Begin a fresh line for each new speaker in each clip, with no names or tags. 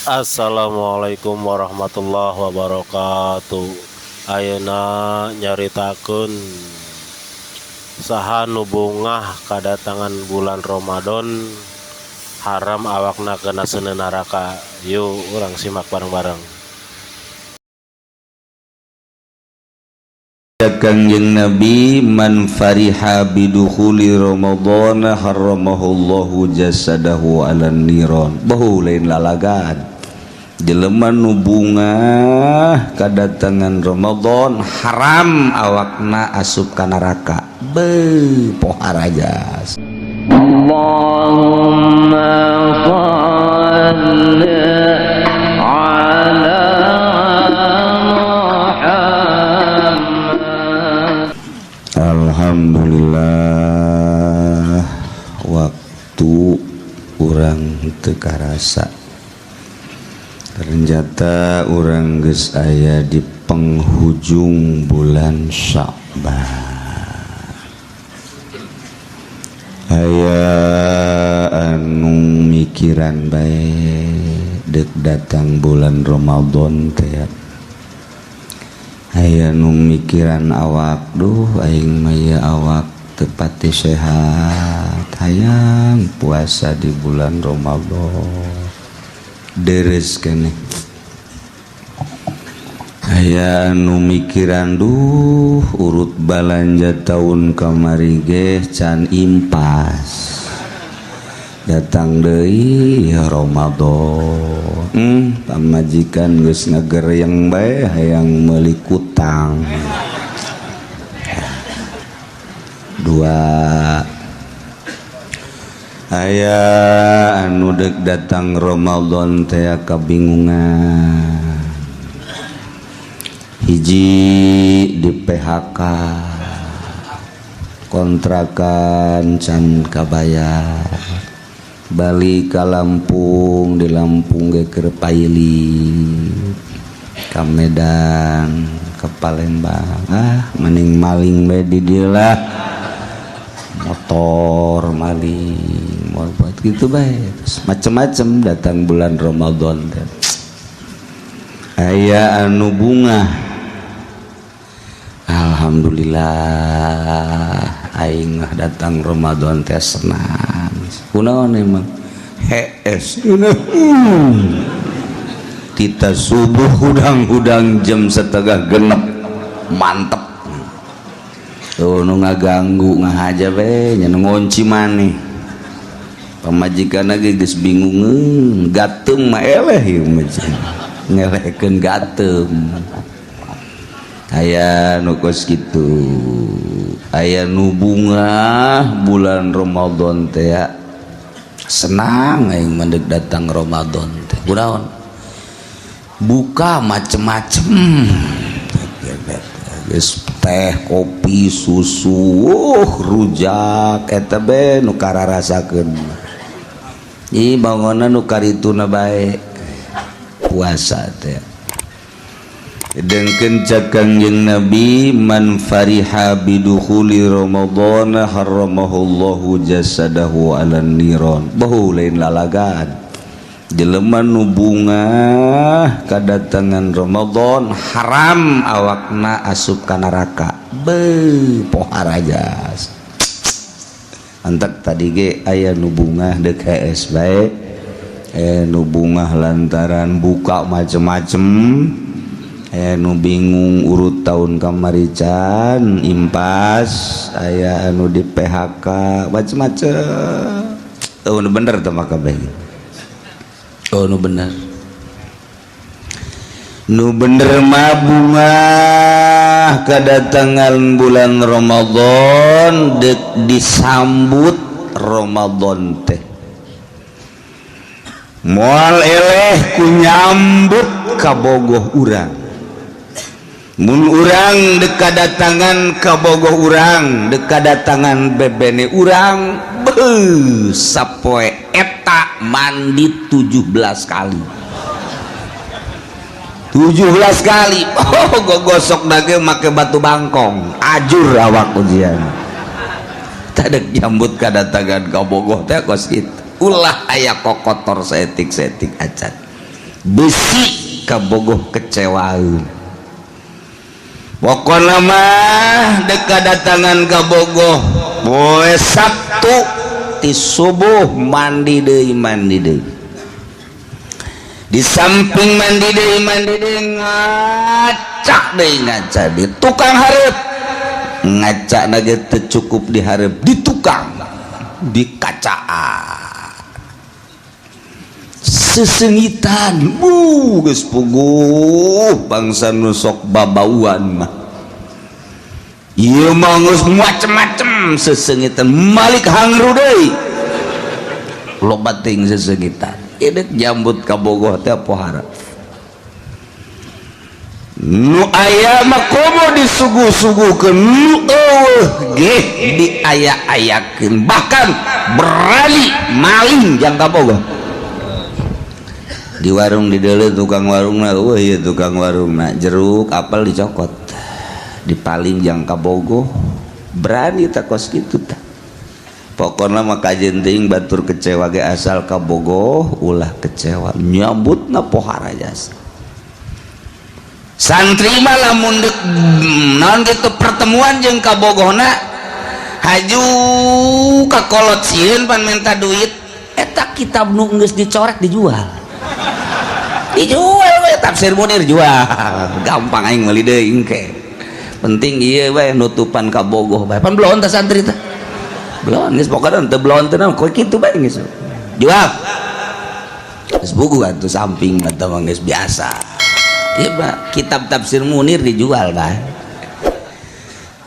Assalamualaikum warahmatullahi wabarakatuh. Ayeuna nyaritakeun saha nu bungah kadatangan bulan Ramadan haram awakna kana seuneu naraka. Yuk urang simak bareng-bareng.
Kangjeng Nabi man fariha bidukhuli Ramadan harramahullahu jasadahu 'alan niron. Bahu lain lalagan. Jelema nu bungah kadatangan Ramadan haram awakna asup ka neraka. Beuh poharajas.
Allahumma shalli ala Muhammad.
Alhamdulillah, waktu urang teu karasa. Ternyata urang geus aya di penghujung bulan Sya'ban. Aya anu mikiran bae dek datang bulan Ramadan teh. Aya nu mikiran awak, duh aing mah ieu awak teu pati sehat, hayang puasa di bulan Ramadan. Deres keneh. Aya anu mikiran, duh urut balanja tahun kamari ge can impas. Datang deui ya Ramadan. Pamajikan geus ngagereng bae hayang meuli kutang. Dua. Aya anu dek datang Ramadan teh kabingungan. Hiji di PHK, kontrakan can kabayar, balik ka Lampung, di Lampung ge keur pailit, ka Medan, ke Palembang, ah mending maling bae di dieu lah, motor maling, mau buat gitu bae, macem-macem datang bulan Ramadan teh. Aya anu bungah, alhamdulillah aing mah datang Ramadan teh senang. Kunaon emang? Hees. Kita subuh hudang-hudang jam 5.30 mantep. Tuh nu ngaganggu ngahaja we nya nu ngunci maneh. Pamajikan lagi geus bingungeun, gateung mah eleh ieu mah. Ngelehkeun gateung. Aya nu kos kitu. Aya nu bungah bulan Ramadan teh senang aing mah deuk datang Ramadan teh. Kunaon? Buka macem-macem. Geus teh, kopi, susu, rujak eta be nu kararasakeun. Ih bangonan nu karituna bae puasa teh. Dengkeun cak Kangjeng Nabi man fariha bidukhuli Ramadan harramahullahu jasadahu 'alan niron. Bahu lain lalagan. Jelema nu bungah kadatangan Ramadan haram awakna asup ka neraka. Beuh poharajas. Antak tadi ge aya nu bungah deuk hees bae. Aya nu bungah lantaran buka macem-macem. Aya nu bingung urut tahun kamari can impas, aya anu di PHK macem-macem. Oh nu bener teh mah kabeh. Oh nu bener. Nu bener mah bungah kedatangan bulan Ramadan dek disambut Ramadan teh. Moal eleh ku nyambut kabogoh urang. Mun urang dek kadatangan kabogoh urang, dek kadatangan bebene urang, beuh sapoe eta mandi 17 kali. 17 kali. Oh, gogosok dage make batu bangkong, ajur awak ujian. Tadek nyambut kadatangan kabogoh teh kos kitu. Ulah aya kokotor seetik-seetik acan. Besi kabogoh kecewaeun. Pokona mah dek kadatangan kabogoh poe Sabtu ti subuh mandi deui, mandi deui. Di samping mandi deui ngacak deui, ngaca di tukang hareup. Ngaca na ge teu cukup di hareup, di tukang di kacaan sesengitan. Bu geus puguh bangsa nu sok babauan mah ieu mah geus macem-macem sesengitan, malik hangru deui, loba teuing sesengitan. Ini nyambut kabogoh teh pohara nu aya mah komo disuguh-suguhkeun, nu eueuh ge diaya-ayakeun, bahkan berani maling jang kabogoh. Di warung di deuleu tukang warungna, eueuh ieu tukang warungna, jeruk apel dicokot dipaling jang kabogoh, berani tak kos kitu tah. Pokokna mah kajeun teuing batur kecewa ge asal kabogoh ulah kecewa, nyambutna pohara jasa. Santri mah lamun deuk naon gitu pertemuan jeung kabogohna, haju ka kolot sieun pan minta duit. Eta kitab nu geus dicorek dijual, dijual we. Tafsir Munir jual gampang, aing meuli deui engke. Penting ieu we nutupan kabogoh bae. Pan belon tah santri teh, belon geus pokona teu belon teh naon kitu bae geus jual. Geus buku atuh samping eta mah geus biasa. Ieu mah kitab tafsir Munir dijual bae.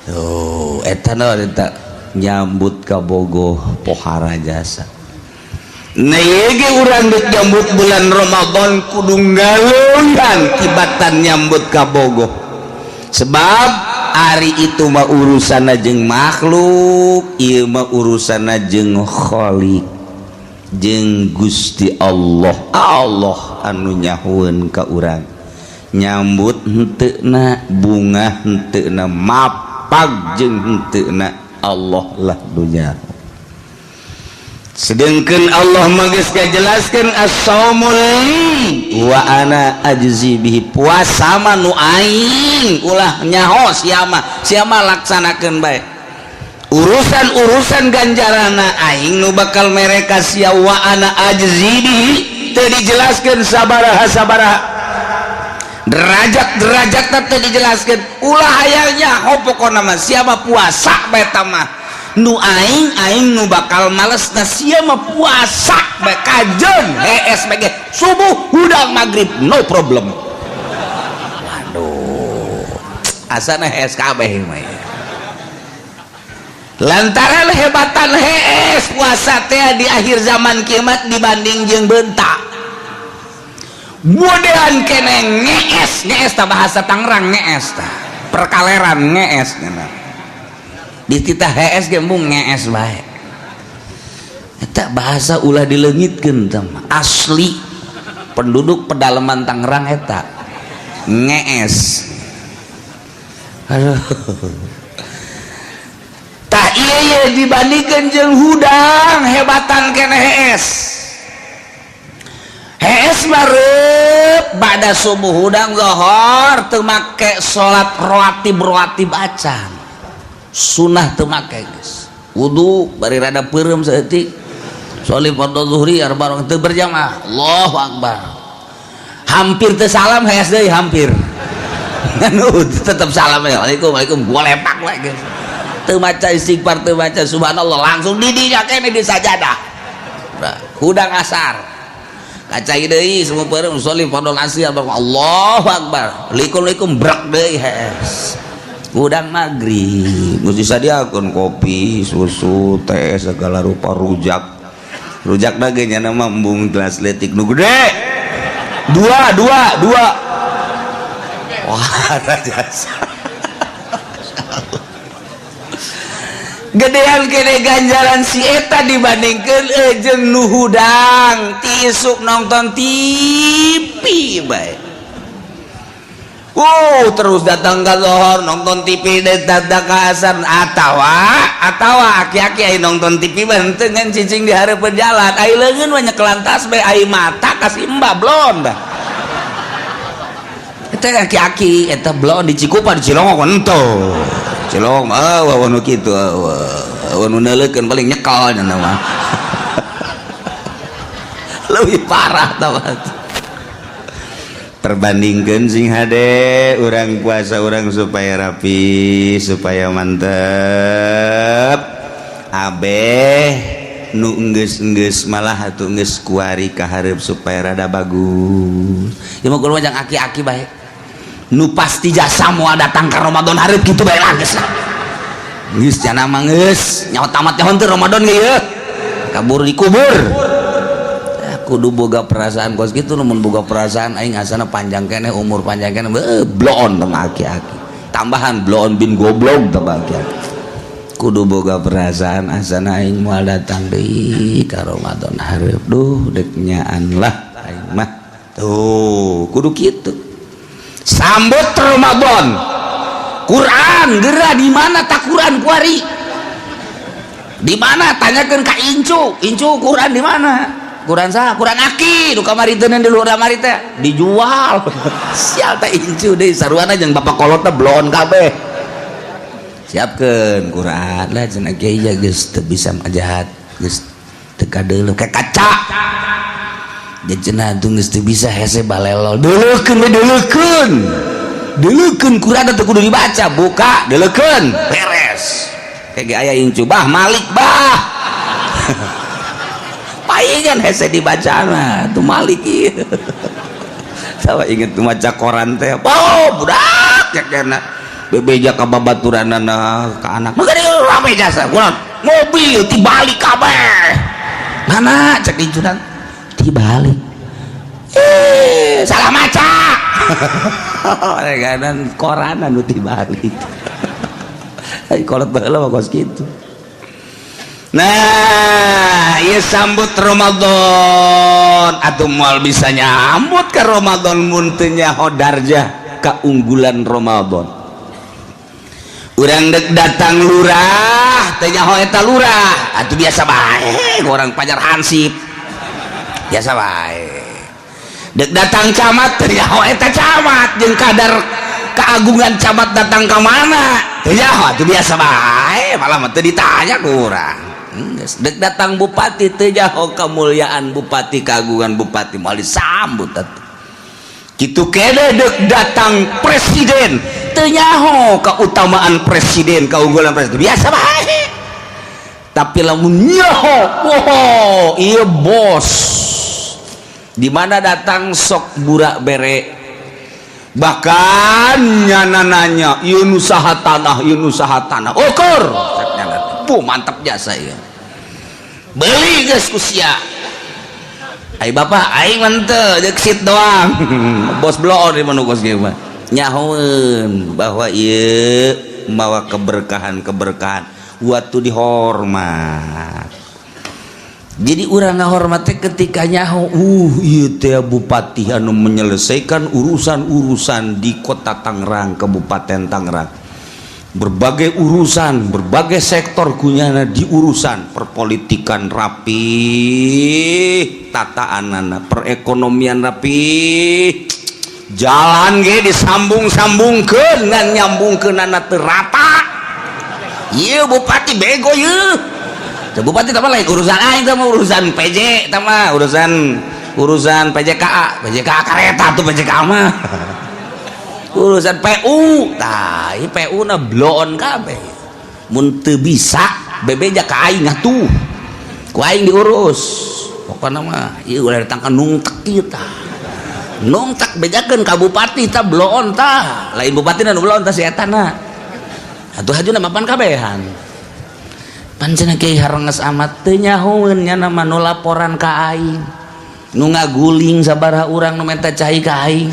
Tuh eta naon, eta nyambut kabogoh pohara jasa. Nah, ieu ge urang deuk nyambut bulan Ramadan kudu ngaleuhan tibatan nyambut kabogoh, sebab ari itu mah urusanna jeung makhluk, ieu mah urusanna jeung Khalik, jeung Gusti Allah. Allah anu nyahueun ka urang nyambut henteuna, bunga henteuna, mapag jeung henteuna, Allah lah dunya. Sedangkan Allah mah geus ngajelaskeun as-saumu li wa ana ajzi bihi, puasa mah nu aing, ulah nyaho sia mah, sia mah laksanakeun bae, urusan-urusan ganjarana aing nu bakal mere ka sia. Wa ana ajzi bihi teu dijelaskeun sabaraha sabaraha derajat-derajat, teu dijelaskeun. Ulah hayang nyaho, pokona mah sia mah puasa bae mah nu aing, aing nu bakal males. Na sia mah puasa bae kajeun hees bae, subuh hudang maghrib no problem. Waduh, asana hees kabeh mah lantaran hebatan hees puasa teh di akhir zaman kiamat dibanding jeung bentak bodean kene ngees. Ngees tah bahasa Tangerang, ngees tah perkaleran, ngees di titah hees ge embung ngees bae. Eta bahasa ulah dileungitkeun tah, asli penduduk pedalaman Tangerang eta ngees. Aduh, tah ieu ye dibandingkeun jeung hudang hebatan kene hees. Hees mareup bada subuh hudang zohor, teu make salat rawatib rawatib acan, sunah teu make, geus wudu bari rada peureum saeutik, sholli fardhu zuhri arba teu berjamaah, Allahu akbar, hampir teu salam, hees deui hampir. Anu tetep salam ya, Waalaikum waalaikum, gua lepak we geus. Teu maca istighfar, teu maca subhanallah, langsung di dinya kene di sajadah. Nah, hudang asar kacai deui semua peureum, sholli fardhu asri, Allahu akbar, likum likum brak deui hees. Hudang maghrib geus disadiakeun kopi susu teh segala rupa, rujak rujak daging nya nama embung gelas letik nu gede dua dua dua. Wah, jasa gedean kene ganjaran si eta dibandingkan jeung nu hudang ti isuk nonton TV bae. Terus datang ke Zohor nonton TV, datang ke asar atawa aki-aki aya nonton TV henteu ngan cicing di hareupeun jalan, ai leungeun mah nyekelan tasbih, ai mata kasih mbah blon dah. Kita aki-aki eta bloon di Cikupa, di Cilongok ento. Cilongok ah wawan kitu, wawan nu neuleukeun paling nyekel nya mah. Lebih parah tah. Perbandingkan sing hade urang puasa, urang supaya rapi, supaya mantep. Abeh nu enggeus-enggeus malah atuh geus kuari ka hareup supaya rada bagus. Ya mah kudu jang aki-aki bae. Nu pasti jasa moal datang ka Ramadan hareup kitu bae lah, geus lah. Geus jana mah geus nyawa tamat nyaho teu Ramadan ge ieu. Kabur dikubur. Kudu boga perasaan kos gitu. Lamun boga perasaan aing asana panjang keneh umur, panjang keneh, bloon sama aki-aki, tambahan bloon bin goblok tambah aki-aki. Kudu boga perasaan asana aing moal datang deui ka Ramadan hareup, duh dek nyaan lah aing mah. Tuh kudu kitu sambut Ramadan. Quran geura di mana tak Quran kuari di mana? Tanyakeun ka incu. Incu, Quran di mana? Quran sah? Quran aki nu kamari teh, di luhur kamari teh dijual. Sial teh incu deui saruana jeung bapak kolotna bloon kabeh. Siapkeun Quran lah cenah kiai ya, geus teu bisa jahat, geus teu kadeuleu kayak kaca. Jadi cenah tuh geus teu bisa, hese balelol. Deuleukeun we, deuleukeun, deuleukeun. Quran teh kudu dibaca, buka, deuleukeun, beres. Kayak aya incu, "Bah, Malik, bah." Palingan hese dibacana tuh Malik ieu. Sawa inget tuh maca koran teh. Oh, budak ya kena bebeja ka babaturanana ka anak. Maka dia rame jasa. Kunaon? Mobil tibalik kabeh. Mana cek incunan? Tibalik. Eh, salah maca. Kanan koran anu tibalik. Ai kolot baheula mah kos kitu. Nah, ieu sambut Ramadan atuh. Moal bisa nyambut ke Ramadan mun teu nyaho darjah keunggulan Ramadan. Urang dek datang lurah teu nyaho eta lurah atuh biasa bae, orang pajar hansip biasa bae. Dek datang camat teu nyaho eta camat jeung kadar keagungan camat datang ke mana teu nyaho atuh biasa bae, malah mah teu ditanya ku urang. Dek datang bupati teu nyaho kemuliaan bupati, keagungan bupati, moal disambut atuh. Kitu kene dek datang presiden teu nyaho keutamaan presiden, keunggulan presiden, biasa bae. Tapi lamun nyaho, wow, iya bos di mana datang sok burak bere, bahkan nyana nanya, "Ieu nu saha tanah? Ieu nu saha tanah?" Ukur. Puh, mantap jasa ieu, beli geus ku sia. Ai bapak aing mah teu jeung sit doang. Bos bloon di mana kos kieu mah nyahoeun bahwa ieu mawa keberkahan-keberkahan waktu dihormat. Jadi urang ngahormat teh ketika nyaho, ieu teh bupati anu menyelesaikan urusan-urusan di kota Tangerang, Kabupaten Tangerang, berbagai urusan, berbagai sektor kunyana diurusan, perpolitikan rapi, tataanana, perekonomian rapi, jalan ge disambung-sambungkeun ngan nyambungkeunana teu rata. Ieu bupati bego ieu. Teu bupati tah mah lain urusan aing, tah mah urusan PJ, tah mah urusan urusan PJKA, PJKA kareta tuh PJKA mah. Urusan PU, tah ieu PU na bloon kabeh. Mun teu bisa bebeja ka aing atuh. Ku aing diurus. Pokona mah ieu ulah datang ka nungtek ieu tah. Nungtek bejakeun ka bupati tah, bloon tah. Lain bupati nu bloon tah, si eta na. Atuh hajuna mapan kabehan. Pancen kiai harenges amat teu nyahoeun nya mah nu laporan ka aing. Nu ngaguling sabaraha urang, nu menta cai ka aing.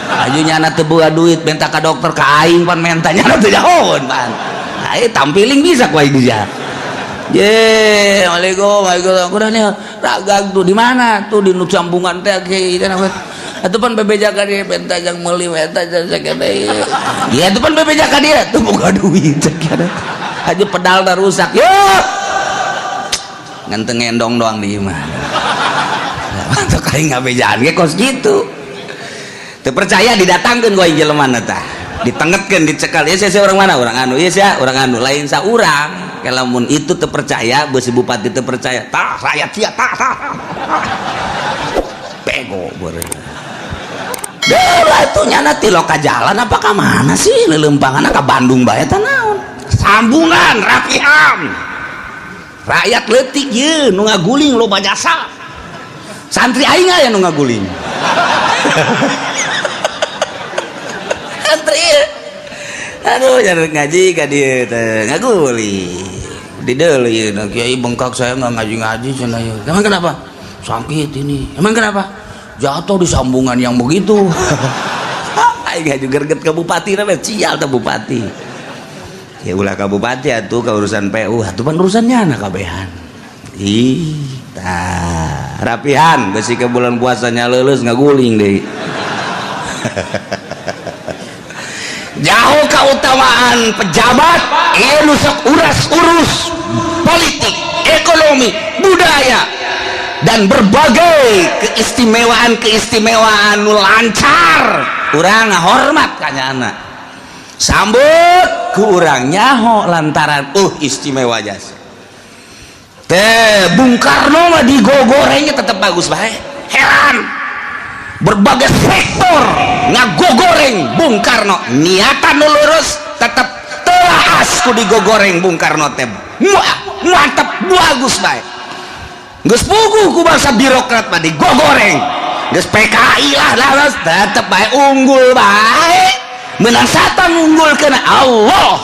Aju nyana teu boga duit minta ka dokter ka aing, pan menta nyana teu nyahoeun pan. Ai tampiling bisa ku aing dia. Ye, Waalaikumsalam, waalaikumsalam. Kuda nih ragag tuh di mana? Tuh di nu sambungan teh kiai. Atuh pan bebeja ka dia menta jang meuli menta jang sakene. Ya itu pan bebeja ka dia tuh boga duit cek. Aja pedal dah rusak. Yo. Ngan teu ngendong doang di imah. Mantap aing ngabejaan ge kos gitu. Teu percaya didatangkeun ku aing jelema tah, ditengetkeun, dicekal. Ya, saya orang mana, orang anu ya, saya orang anu lain saurang. Lamun itu teu percaya, beusi bupati teu percaya tah, rakyat sia tah tah bego beureum. Lah itu nyana ti loka jalan apa ka mana sih lelempangan ka Bandung bae tah, naon sambungan rapihan rakyat leutik ye nu ngaguling loba jasa santri aing aya nu ngaguling santri. Aduh, jangan ngaji ka dieu teh ngaguling di deuleu ieu. Kiai bengkak, saya nggak ngaji-ngaji cenah ieu. Emang kenapa? Sakit ini. Emang kenapa? Jatuh di sambungan yang begitu. Aing ngaju gerget ke bupati namanya cial teh bupati. Ya ulah ka bupati atuh, ka urusan PU atuh, pan urusannya anak kabehan. Ih, tah rapihan besi ke bulan puasanya lulus ngaguling deh. Jauh keutamaan pejabat ieu nu sok uras-urus politik, ekonomi, budaya dan berbagai keistimewaan-keistimewaan nu lancar, urang ngahormat ka nyana, sambut ku urang nyaho lantaran istimewa jasa teh. Bung Karno mah digogorengnya tetep bagus bae. Heran, berbagai sektor ngagogoreng Bung Karno, niatan nu lurus tetep telaas ku digogoreng Bung Karno teh. Wah, mantap, bagus bae. Geus puguh ku bangsa birokrat mah digogoreng, geus PKI lah lah tetep bae unggul bae, menang satan unggul kena Allah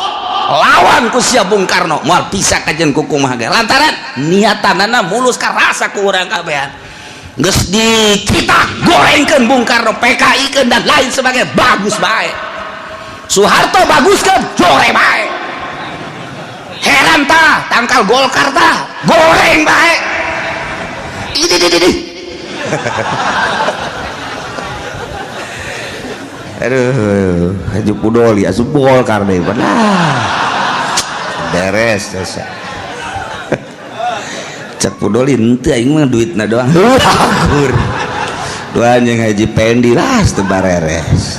lawan ku sia Bung Karno moal bisa kajen ku kumaha ge lantaran niatanana mulus karasa ku urang kabehan. Geus dicita gorengkeun Bung Karno, PKI keun dan lain sebagainya, bagus bae. Soeharto baguskeun, jore bae. Heran tah tangkal Golkar tah goreng bae. Ini ini. Aduh, Haji Pudoli asup Golkar deh, nah beres jasa. Cek Pudoli henteu, aing mah duitna doang. Akur. Dua anjing Haji Pendi lah teu bareres.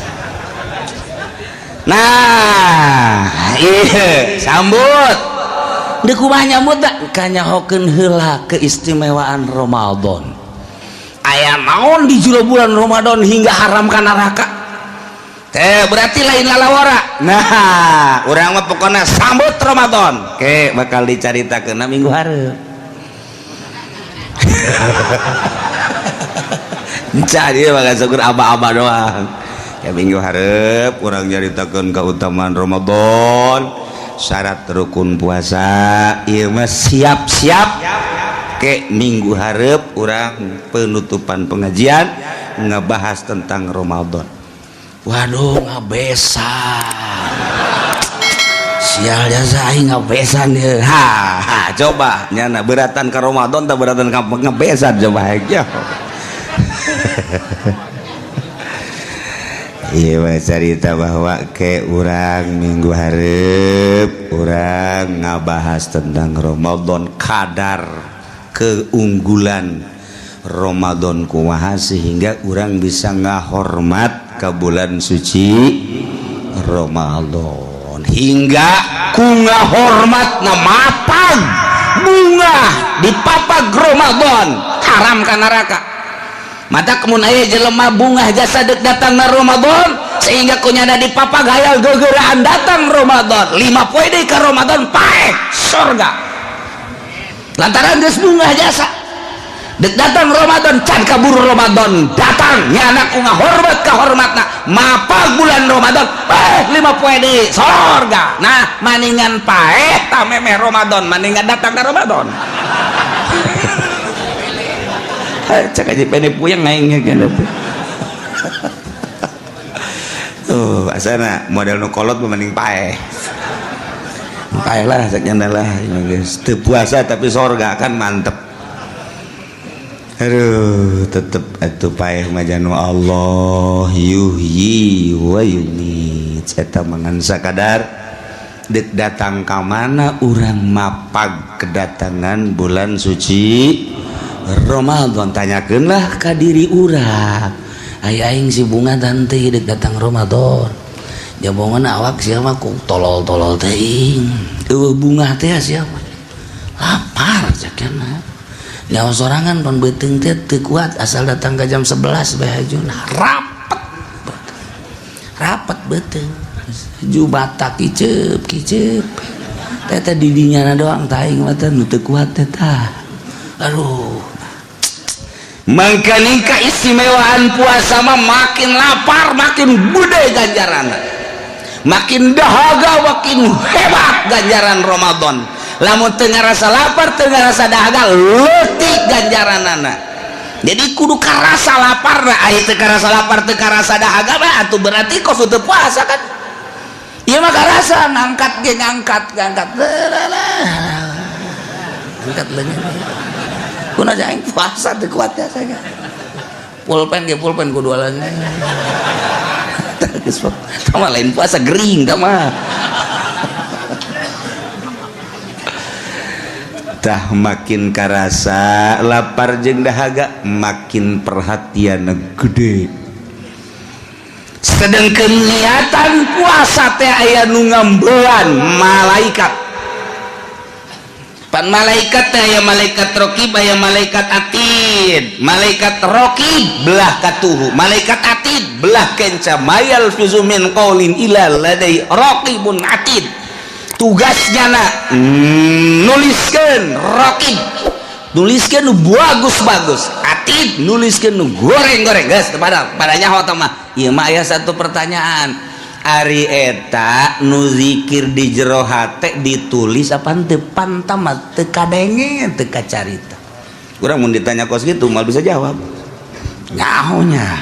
Nah, iya sambut. Deuk kumaha nyambut da? Kanyahokeun heula keistimewaan Ramadan. Aya naon di jero bulan Ramadan hingga haram ka neraka? Teh berarti lain lalawara. Nah, urang mah pokona sambut Ramadan. Ke bakal dicaritakeun minggu hareup. Enca dia bakal syukur aba-aba doang. Ya minggu hareup urang nyaritakeun keutamaan Ramadan, syarat rukun puasa. Ieu mah siap-siap ke minggu hareup urang penutupan pengajian ngebahas tentang Ramadan. Waduh, ngabesan. Sial jasa aing ngabesan ye. Ha, ha, coba nyana beratan ke Ramadan tak beratan ka ngebesan, coba ya. Iya mah cerita bahwa ke urang minggu hareup urang ngabahas tentang Ramadan, kadar keunggulan Ramadan kumaha sehingga urang bisa ngahormat ke bulan suci Ramadan hingga ku ngahormatna mapag bunga di papag Ramadan haram ka neraka. Mata kemun aya jelema bungah jasa dek datang na Ramadan sehingga kunyana di papag hayal gegeraan datang Ramadan 5 poe deui ka Ramadan paeh surga lantaran geus bungah jasa dek datang Ramadan can kaburu Ramadan datang nyana ku ngahormat ka hormatna mapag bulan Ramadan paeh 5 poe deui surga. Nah maningan paeh tah memeh Ramadan maningan datang ka Ramadan. Cek aja pene puyeng aing kan. Tuh, asana model nu kolot mah mending paeh. Paeh lah cek nyana lah geus teu puasa tapi sorga kan mantep. Aduh, tetep atuh paeh mah janu Allah yuhyi wa yumiit. Eta mangan sakadar dek datang ka mana urang mapag kedatangan bulan suci Ramadan, tanyakeunlah ka diri urang. Ai aing si bunga tante deuk datang Ramadan. Jabongan awak sia mah ku tolol-tolol teuing. Eueuh bungah teh sia mah. Lapar cakna. Nyawa sorangan pan beuteung teh teu kuat asal datang ka jam 11 bae hajuna. Rapet. Rapet beuteung. Ju batak kiceup kiceup. Teh teh di dinyana doang tah aing mah teh nu teu kuat teh tah. Aduh. Mangkaning keistimewaan puasa mah makin lapar makin gede ganjaran, makin dahaga makin hebat ganjaran Ramadan. Lamun teu ngarasa lapar teu ngarasa dahaga leutik ganjaranana. Jadi kudu karasa laparna, aya teu karasa lapar teu karasa dahaga mah atuh berarti kos teu puasa kan. Ieu mah karasa ngangkat ge ngangkat ngangkat. Angkat leungeun. Kuna aing puasa teu kuat ya saya. Pulpen ge pulpen kudu leungeun. Geus tah lain puasa gering tah mah. Tah makin karasa lapar jeung dahaga makin perhatian gede. Sedengkeun niatan puasa teh aya nu ngambean malaikat. Pan malaikat teh aya malaikat raqib aya malaikat atid. Malaikat raqib belah katuhu, malaikat atid belah kenca. Mayal fizu min qaulin illa ladai raqibun atid. Tugasnya na nuliskeun raqib, nuliskeun nu bagus-bagus, atid nuliskeun nu goreng-goreng. Geus pada padanya nyaho mah. Ieu mah aya satu pertanyaan. Ari eta nu zikir di jero hate ditulis apa teu pantamat teu kadenge teu kacarita. Urang mun ditanya kos kitu moal bisa jawab. Nyaho nya.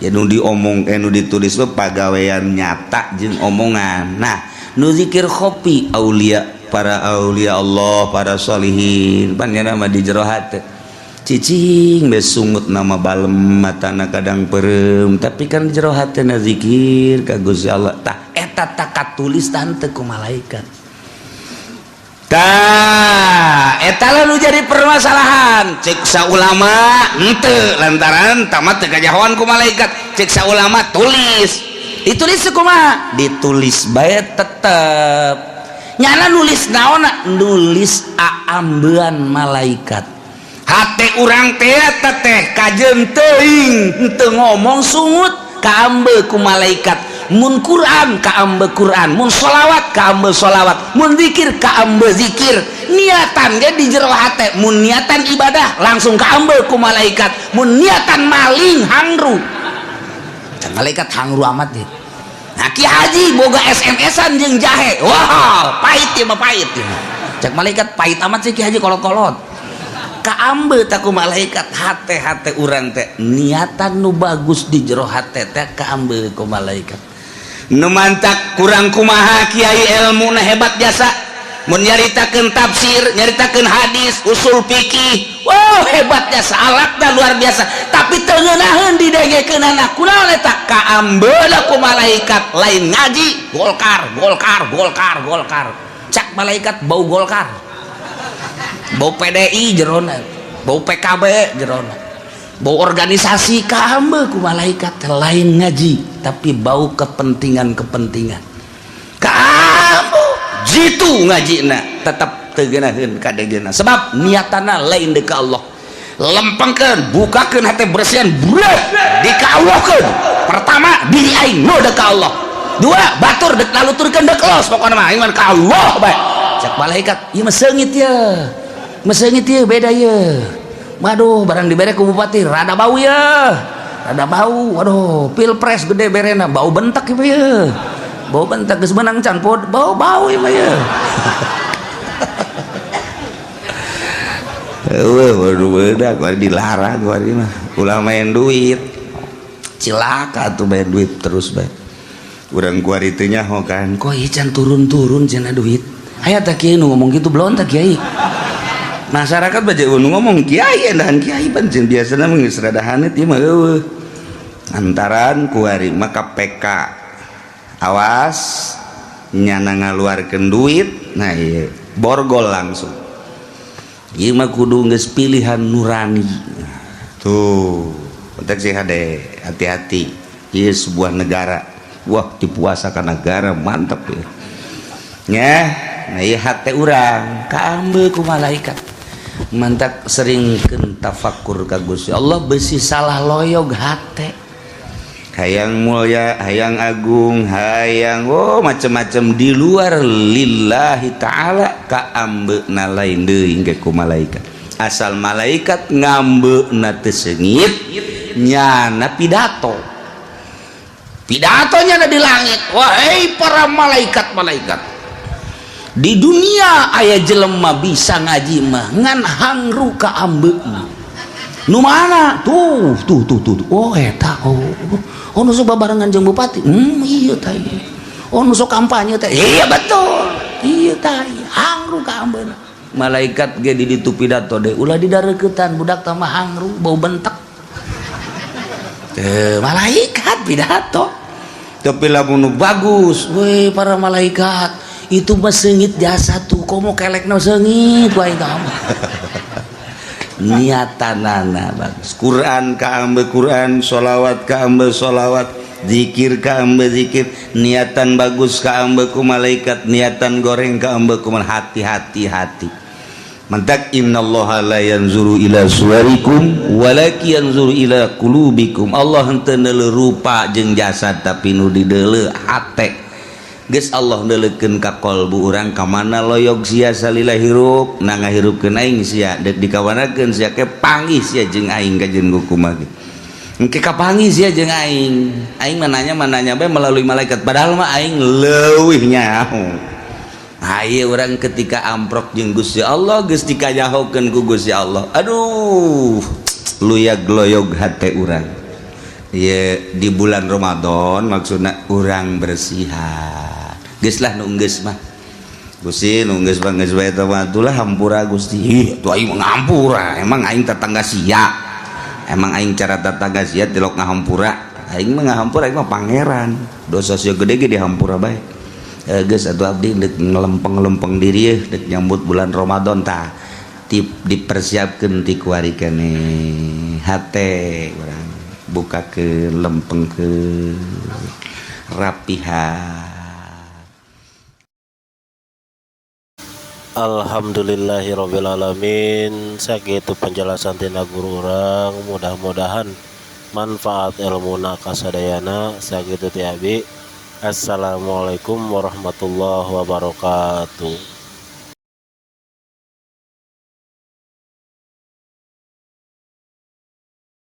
Ya nu diomong nu ditulis mah pagawean nyata jeung omongan. Nah, nu zikir khofi aulia, para aulia Allah, para sholihin pan nya mah di jero hate. Cicing besungut nama balem matana kadang perem tapi kan jero hatena zikir ka Gusti Allah. Tah eta tak katulis tante ku malaikat. Tah eta lah nu jadi permasalahan. Cek saulama henteu lantaran tamat teu kajahoan ku malaikat. Cek saulama tulis. Ditulis kumaha? Ditulis bae tetep. Nyana nulis naonna? Nulis aambean malaikat. Hate urang teh teh kajeun teuing henteu ngomong sungut kaambe ku malaikat. Mun Quran kaambe Quran, mun sholawat kaambe sholawat, mun zikir kaambe zikir. Niatan ge di jero hate, mun niatan ibadah langsung kaambe ku malaikat, mun niatan maling hangru. Can malaikat hangru amat deh. Nah Ki Haji boga SMS-an jeung jahe. Wah, pahit ieu mah pahit ieu. Cek malaikat pahit amat sih Ki Haji kolot-kolot. Kaambe tak ku malaikat hate-hate urang teh niatan nu bagus di jero hate teh kaambe ku malaikat. Nu mantak kurang kumaha kiai ilmu na hebat jasa mun nyaritakeun tafsir, nyaritakeun hadis, usul fikih, wow hebat jasa, alatna luar biasa, tapi teu ngeunaheun didengekeunana. Kunaon eta kaambe ku malaikat lain ngaji Golkar, Golkar, Golkar, Golkar. Cak malaikat bau Golkar. Bau PDI jerona, bau PKB jerona, bau organisasi kaambe ku malaikat lain ngaji tapi bau kepentingan-kepentingan. Kaambe jitu ngajina tetap teu geunaheun kadegena sebab niatana lain deuk ka Allah. Lempengkeun, bukakeun hate bersihan, brek dikaawahkeun. Pertama diri aing nu deuk ka Allah. Dua, batur deuk naluturkeun deuk los pokona mah aing mah ka Allah bae. Cak malaikat, ieu mah seungit ye. Meseungit ieu beda ye. Waduh, barang dibere ku bupati rada bau ye. Rada bau. Waduh, pilpres gede berena bau bentak ieu ye. Bau bentak geus menang can pod bau-bau ieu mah ye. Eueuh, waduh bedak kuari dilarang kuari mah. Ulah main duit. Cilaka tuh main duit terus bae. Urang kuari teu nyaho kan. Kok ieu can turun-turun cenah duit. Aya tah kiai nu ngomong kitu belon tah kiai. Masyarakat baca nu ngomong kiai dan kiai pancen biasana mah geus rada haneut ieu mah eueuh. Antaran kuari mah KPK awas nyana ngaluarkeun duit nah ieu borgol langsung. Ieu mah kudu geus pilihan nurani. Tuh Konteks sih hade, hati-hati. Ieu sebuah negara. Wah, dipuasa ka negara mantep ya. Nya, nah ieu hate urang kaambe ku malaikat. Mantak seringkeun tafakur ka Gusti Allah besi salah loyog hate. Hayang mulia, hayang agung, hayang oh macam-macam di luar lillahi ta'ala kaambeuna lain deui engke ku malaikat. Asal malaikat ngambeuna teu seungit nyana pidato. Pidatonya ada di langit. Wahai para malaikat-malaikat. Di dunia aya jelema bisa ngaji mah ngan hangru kaambeuna. Nu mana? Tuh, tuh, tuh, tuh. Oh, eta. Oh, oh nu sok babarengan jeung bupati. Iya tah. Oh, nu sok kampanye teh. Iya betul. Iya tah. Hangru kaambeuna. Malaikat ge di ditu pidato deui. Ulah didareuketan budak tah mah hangru bau bentek. Teu malaikat pidato. Tapi lamun nu bagus, weh para malaikat, itu mah seungit jasa tuh, komo kelekna seungit wae tah. Niatanana bagus. Quran kaambe Quran, sholawat kaambe sholawat, zikir kaambe zikir, niatan bagus kaambe ku malaikat, niatan goreng kaambe ku hati-hati hati. Mantak innallaha la yanzuru ila suwarikum walakin yanzuru ila qulubikum. Allah henteu neuleuh rupa jeung jasad tapi nu dideuleu hate. Geus Allah neuleukeun ka qalbu urang ka mana loyog sia salila hirup, na ngahirupkeun aing sia deuk dikawanakeun sia ke panggih sia jeung aing ka jeung kumaha ge. Engke kapanggih sia jeung aing. Aing mah nanya mah nanya bae melalui malaikat padahal mah aing leuwih nyaho. Ayo orang ketika amprok jeung Gusti Allah geus dikanyahokeun ku Gusti Allah. Aduh, luyag loyog hate urang. Ye di bulan Ramadan maksudna urang bersihan. Geus lah nu geus mah. Gusti nu geus mah geus bae eta mah atulah hampura Gusti. Ih, atuh aing mah ngampura. Emang aing tetangga sia. Emang aing cara tetangga sia tilok ngahampura. Aing mah ngahampura aing mah pangeran. Dosa sia gede ge dihampura bae. Geus atuh abdi deuk ngelempeng-lempeng diri yeuh deuk nyambut bulan Ramadan tah. Dipersiapkeun ti kuari keneh hate urang bukakeun lempengkeun rapihan.
Alhamdulillahirabbil alamin. Sakitu penjelasan tina guru urang, mudah-mudahan manfaat ilmuna kasadayana. Sakitu ti abi. Assalamualaikum warahmatullahi wabarakatuh.